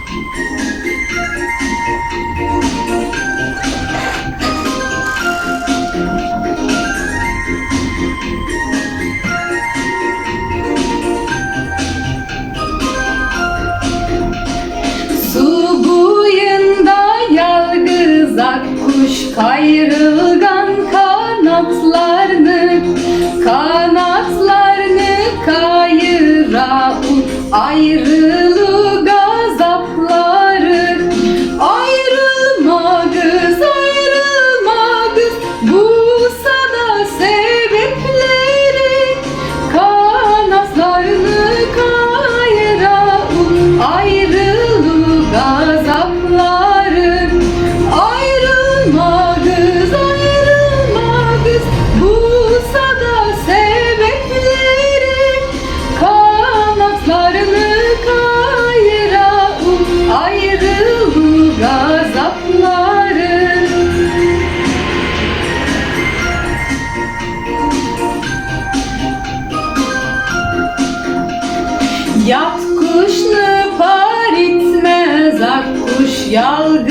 Su boyunda yalgız akkuş kayrılgan kanatlarını, kanatlarını kayıra ayrılı gazapları. Ayrılma kız, ayrılma kız, bu sana sebepleri. Kanatlarını kayıra ayrılı gazapları. Ayrılma kız, ayrılma kız, bu sana sebepleri. Kanatlarını kayıra ayrılı gazapları. Yat kuşnu par etmez ak kuş yalgız.